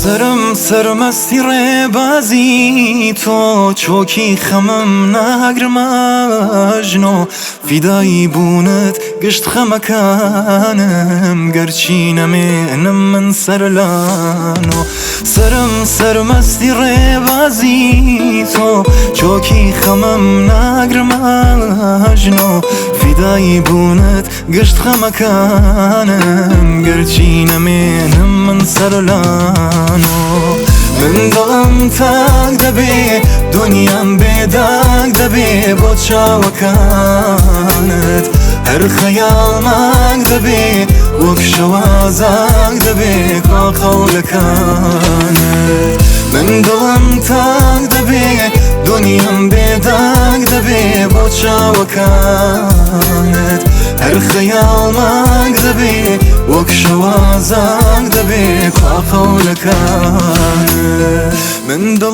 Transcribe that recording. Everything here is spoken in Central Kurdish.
سەرم سەرمەستی ڕێبازی تۆ، چۆکی خەمم ناگرمە ژنۆ، فیدایی بوونت گشت خەمەکانم، گەرچی نەمێنم من سەرلانۆ. سەرم سەرمەستی ڕێبازی تۆ، چۆکی خەمم ناگرمە ژنۆ، فیدایی بوونت گشت خەمەکانم، گەرچی نەمێنم من سەرلانۆ. من دڵم تاک دەبێ، دنیام بێداگ دەبێ، بۆ چاوەکانت هەر خەیاڵماک دەبێ، وەک شەوازاک دەبێ کوا قەولەکانت. من دڵم تاک دەبێ، دنیام بێداگ دەبێ، بۆ چاوەکانت هەر خەیاڵماک دەبێ، وەک شەوازاک دەبێ کوا قەولەکانت. من دڵ